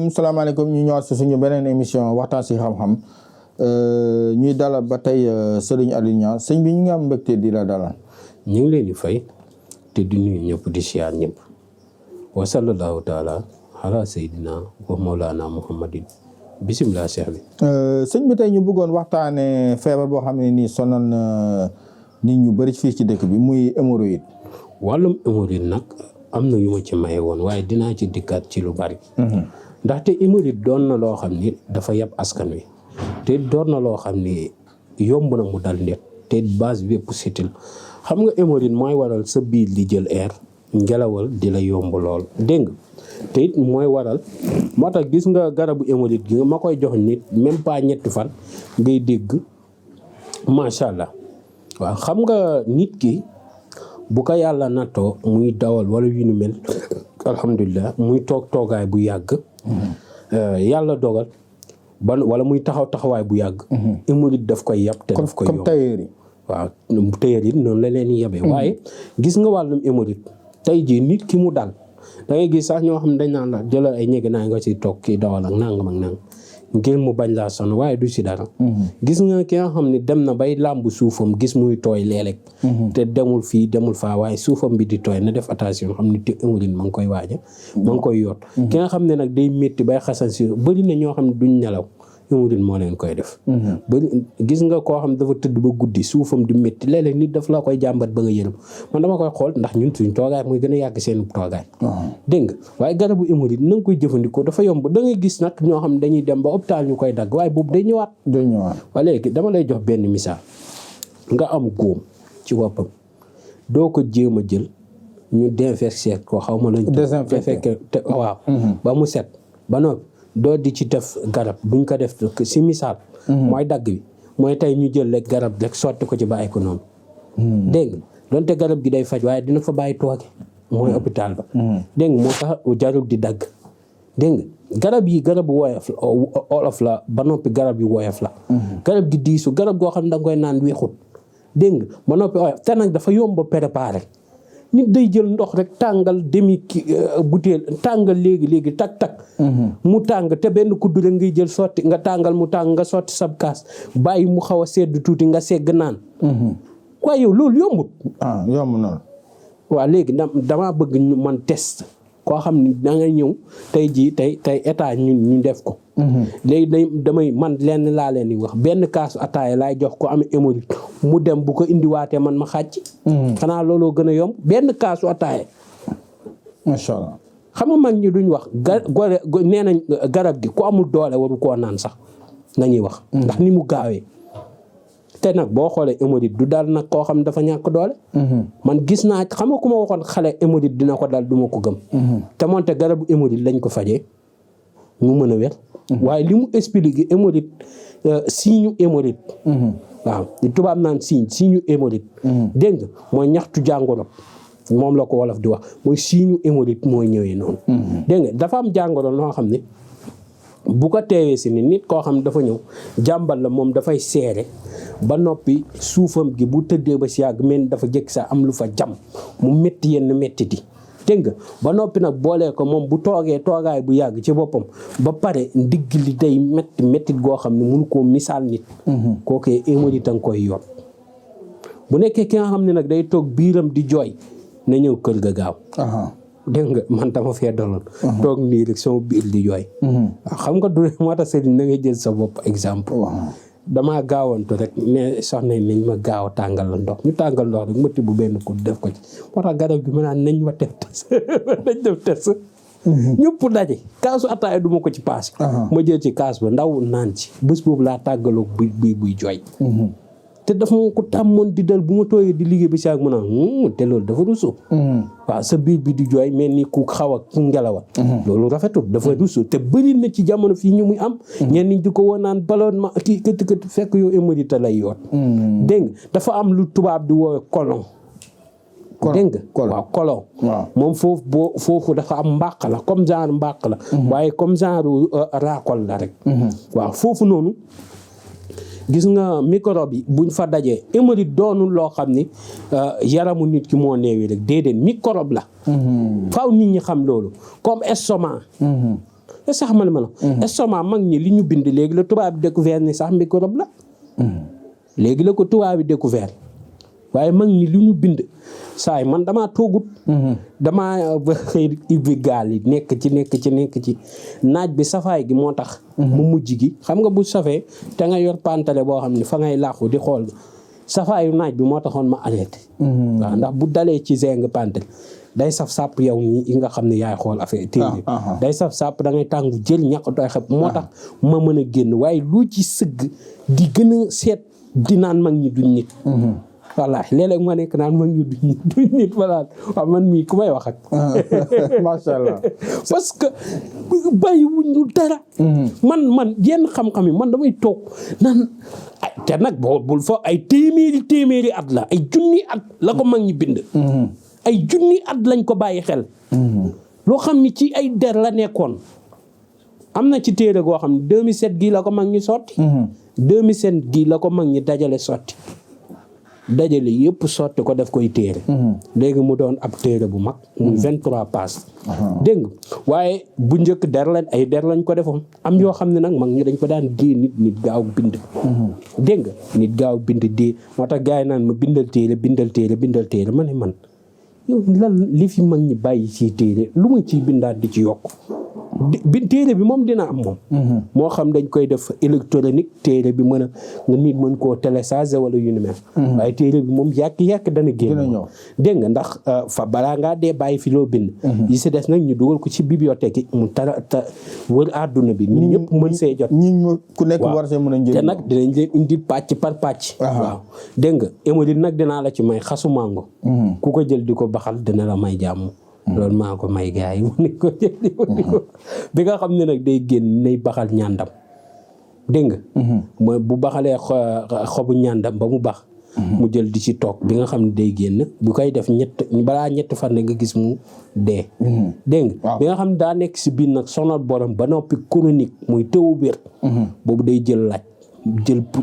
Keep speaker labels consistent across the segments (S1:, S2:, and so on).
S1: salaamaaleykum ñu ñëwaat si suñu beneen émission waxtaan si xam-xam ñuy dalal ba tey Serigne Aliou Niang sëñ bi ñu ngi am mbégte di la dalal.
S2: ñu ngi leen di fay te di nuyu ñëpp di siyaar ñëpp wa sallallahu taala ala sayyidina wa mawlana muhammadin bisimilah cheikh bi.
S1: sëñ bi tey ñu bëggoon waxtaanee feebar boo xam ne nii sonal na nit ñu bëri fii ci dëkk bi muy hémorroïde.
S2: wàllum hémorroïde nag am na yu ma ci maye woon waaye dinaa ci dikkaat ci lu bari. ndaxte hémorroïde doon na loo xam ni dafa yab askan wi te doon na loo xam ni yomb na mu dal nit te base bi yëpp sitil xam nga hémorroïde mooy waral sa biir di jël air ngelawal di la yomb lool dégg nga te it mooy waral moo tax gis nga garabu hémorroïde gi nga ma koy jox nit même pas ñetti fan ngay dégg macha allah waaw xam nga nit ki bu ko yàlla nattoo muy dawal wala yu ni mel alhamdulilah muy toogaay bu yàgg yàlla dogal wala muy taxawaay bu yàgg hémorroïde daf koy yab te daf koy yomb comme tailleur yi waaw tailleur yi noonu la leen yabee waaye gis nga wàllum hémorroïde tey jii nit ki mu dal da ngay gis sax ñoo xam ne dañ naan la jëlal ay ñege naa nga ci toog kii dawal ak nangam ak nangam ngir mu bañ laa sonn waaye du si dara gis nga ki nga xam ne dem na bay làmb suufam gis muy tooy léeg-léeg te demul fii demul faa waaye suufam bi di tooy na def attention xam ne te hémorroïde ma ngi koy waaja ma ngi koy yoot ki nga xam ne nag day métti bay xasan si bëri na ñoo xam ne duñ nelaw hémorroïde moo leen koy def bëri gis nga koo xam dafa tëdd ba guddi suufam di métti léeg-léeg nit daf la koy jàmbat ba nga yërëm man dama koy xool ndax ñun suñ toogaay mooy gën a yàgg seen toogaay dégg nga waaye garabu hémorroïde na nga koy jëfandikoo dafa yomb da ngay gis nag ñoo xam ne dañuy dem ba hôpital ñu koy dagg waaye boobu day ñëwaat waaye léegi dama lay jox benn misaal nga am góom ci woppam doo ko jéem a jël ñu désinfecté ko xaw ma lañ désinfecté waaw ba mu set ba noppi doo di ci def garab duñ ko def si misaal mooy dagg bi mooy tey ñu jël rek garab rek sotti ko ci bàyyi ko noonu dégg nga donte garab gi day faj waaye dina fa bàyyi tooge mooy hôpital ba dégg nga moo tax jarul di dagg dégg nga garab yi garabu woyof olof la ba noppi garab yi woyof la garab gi diisu garab goo xam ne danga koy naan weexut dégg nga ba noppi woyof te nag dafa yomb préparé nit day jël ndox rek tàngal demi butéel tàngal léegi tak mu tàng te benn kuddu rek ngay jël sotti nga tàngal mu tàng nga sotti sab kaas bàyyi mu xaw a sedd tuuti nga segg naan waaye yow loolu yombut
S1: yomb na
S2: waaw léegi damaa bëgg ñu man test koo xam ne da ngay ñëw tey jii tey état ñu def ko léegi damay man lenn laa leen di wax benn kaasu ataaya laay jox ko am hémorroïde mu dem bu ko indiwaatee man ma xàcc xanaa looloo gën a yomb benn kaasu ataaya
S1: macha allah
S2: xam nga mag ñi duñ wax nee nañ garab gi ku amul doole waru koo naan sax nañuy wax ndax ni mu gaawee te nag boo xoolee hémorroïde du dal nag koo xam dafa ñàkk doole man gis naa xam nga ku ma waxoon xale hémorroïde dina ko dal du ma ko gëm te moonte garabu hémorroïde lañ ko fajee mu mën a wér waaye li mu expliqué hémorroïde signe hémorroïde waaw li tubaab naan signe hémorroïde dégg nga mooy ñaxtu jàngoro moom la ko wolof di wax mooy signe hémorroïde mooy ñëwee noonu dégg nga dafa am jàngoro loo xam ne bu ko teewee si nit koo xam ne dafa ñëw jàmbal la moom dafay seere ba noppi suufam gi bu tëddee ba si yàgg mel dafa jëkk sa am lu fa jam mu métti yenn méttiti dégg nga ba noppi nag boolee ko moom bu toogee toogaay bu yàgg ci boppam ba pare ndigg li day méttit goo xam ne mënu koo misaal nit kookee hémorroïde a nga koy yor bu nekkee ki nga xam ne nag day toog biiram di jooy na ñëw kër ga gaaw dégg nga man dama fee doloon toog nii rek sama biir di jooy xam nga du moo tax sëriñ na ngay jël sa bopp exemple damaa gaawantu rek ne soxna yi nañ ma gaaw a tàngal la ndox ñu tàngal ndox rek ma tibb benn ko def ko ci moo tax garab gi ma naan nañ ma def test nañ def test ñëpp daje kaasu ataaya du ma ko ci paase ma jël ci kaas ba ndaw naan ci bés boobu laa tàggaloo buy jooy te dafa ma ko tàmmoon di dal bu ma tooyee di liggéey bi saag mu naan te loolu dafa rusu waaw sa biir bi di jooy mel ni ku xaw a ku ngelawa loolu rafetul dafa rusu te bëri na ci jamono fii ñu muy am ñenn ñi di ko woon naan ballonnement kii kët fekk yow hémorroïde lay yoot dégg nga dafa am lu tubaab di woowe colon dégg nga waaw colon moom foofu dafa am mbàq la comme genre mbàq la waaye comme genre raakol la rek waaw foofu noonu gis nga microbe yi buñ fa dajee hémorroïde doonul loo xam ni yaramu nit ki moo neewi rek déedéet microbe la faaw nit ñi xam loolu comme estomac sax ma la estomac mag ñi li ñu bind léegi la tubaab bi découvert ni sax microbe la léegi la ko tubaab bi découvert waaye mag ñi li ñu bind saay man damaa toogut damaa ba xëy ibbi gaal yi nekk ci naaj bi safaay gi moo tax mu mujj gi xam nga bu safee te nga yor pantale boo xam ne fa ngay làqu di xool safaayu naaj bi moo taxoon ma arrêté waaw ndax bu dalee ci zeng pantale day saf sàpp yow ñi yi nga xam ne yaay xool affaire téere day saf sàpp da ngay tàng jël ñàkkatooy xeb moo tax ma mën a génn waaye lu ci sëgg di gën a seet di naan mag ñi duñ nit wallaahi léeg-léeg ma nekk naan mag ñi duñ nit voilà waaw man mii ku may wax ak
S1: macha allah
S2: parce que bàyyi wuñ ñu dara man yenn xam-xam yi man damay toog naan te nag bul fa ay téeméeri at la ay junni at la ko mag ñi bind ay junni at lañ ko bàyyi xel loo xam ni ci ay der la nekkoon am na ci téere goo xam ne 2007 gii la ko mag ñi sotti 2007 gii la ko mag ñi dajale sotti dajale yëpp sotti ko def koy téere léegi mu doon ab téere bu mag muy 23 pages dégg nga waaye bu njëkk ay der lañ ko defoon am yoo xam ne nag mag ñi dañ ko daan dee nit gaaw bind dégg nga nit gaaw bind dee moo tax gars yi naan ma bindal téere ma ne man yow lan li fi mag ñi bàyyi ci téere lu ma ciy bindaat di ci yokk téere bi moom dina am moom moo xam dañ koy def électronique téere bi mën a nga nit mën koo télécharger wala yu ni mel waaye téere bi moom yàq dana génn dégg nga ndax fa balaa ngaa dee bàyyi fi loo bind yi si des nag ñu dugal ko ci bibliothèque yi mu ta wër àdduna bi nit ñëpp mën see jot
S1: ku nekk war see mën a njëriñ
S2: te nag dinañ leen indil pàcc par pàcc waaw dégg nga hémorroïde nag dinaa la ci may xasu mango ku ko jël di ko baxal dina la may jàmm loolu maa ko may gars yi mu ne ko jël bi nga xam ne nag day génn nay baxal ñàndam dégg nga mooy bu baxalee xobu ñàndam ba mu bax mu jël di ci toog bi nga xam ne day génn bu koy def balaa ñett fan nga gis mu dee dégg nga bi nga xam ne daa nekk si biir nag sonal borom ba noppi chronique muy tëwu biir boobu day jël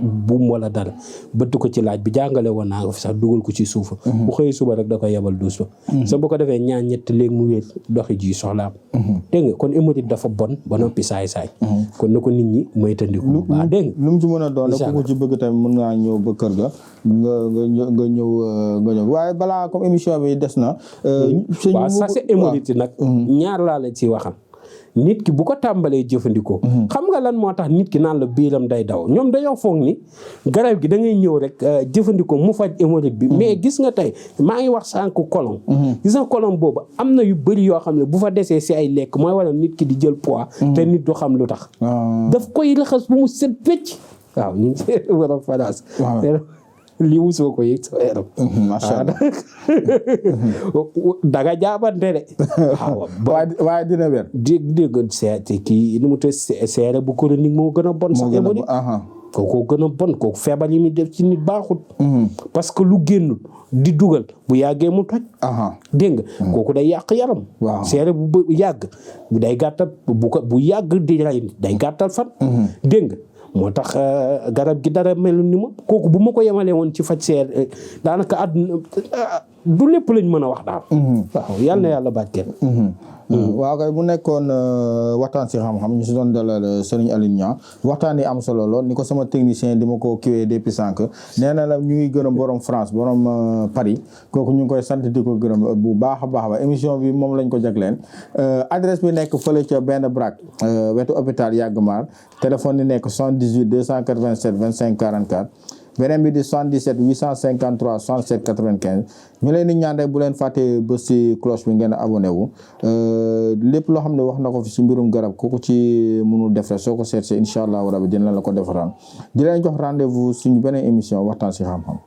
S2: buum wala dara bëtt ko ci laaj bi jàngale woon naa ko fi sax dugal ko ci suufa bu xëyee suba rek da koy yebal duus ba sa bu ko defee ñaan ñett léegi mu wér doxi ji soxlaam dégg nga kon hémorroïde dafa bon ba noppi saay-saay kon na ko nit ñi moytandiku bu baax dégg nga
S1: lu mu ci mën a doon ku ko ci bëgg tamit mën ngaa ñëw ba kër ga nga ñëw waaye balaa comme émission bi des na
S2: waaw ça c'est hémorroïde nag ñaar laa la ci waxam nit ki bu ko tàmbalee jëfandikoo xam nga lan moo tax nit ki naan la biiram day daw ñoom dañoo foog ni garab gi da ngay ñëw rek jëfandikoo mu faj hémorroïde bi mais gis nga tey maa ngi wax sànq colon gis nga colon boobu am na yu bëri yoo xam ne bu fa desee si ay lekk mooy waral nit ki di jël poids te nit du xam lu tax daf koy raxas bu mu set wecc waaw ñu ngi war a fadaas lii wusoo ko yëg sa yaram
S1: macha allah
S2: daga jaabante de
S1: waaye dina wér
S2: dégg seete kii nu mu te seere bu chronique moo gën a bon sax hémorroïde kooku gën a bon kooku feebar yi muy def ci nit baaxut parce que lu génnul di dugal bu yàggee mu toj dégg nga kooku day yàq yaram seere bu yàgg bu day gàttal bu yàgg di rey day gàttal fan dégg nga moo tax garab gi dara melu ni ma kooku bu ma ko yemalee woon ci faj seer daanaka àdduna du lépp lañ mën a wax daal waaw yal na yàlla barkeel
S1: waaw kay bu nekkoon waxtaan si xam-xam ñu si doon dalal Serigne Aline Niang waxtaan yi am solo lool ni ko sama technicien di ma ko kiwee depuis sànq nee na la ñu ngi gërëm borom France borom Paris kooku ñu ngi koy sant di ko gërëm bu baax a baax ba émission bi moom lañ ko jagleen adresse bi nekk fële ca benn brac wetu hôpital Yagmar téléphone yi nekk 78 287 25 44 beneen bi di 77 853 67 95 ñu leen di ñaan rek bu leen fàtte ba si cloche bi ngeen abonné wu lépp loo xam ne wax na ko fi si mbirum garab ku ko ci mënul def rek soo ko seetsee incha allahu rabi dina la ko defaral di leen jox rendez-vous suñu beneen émission waxtaan si xam-xam.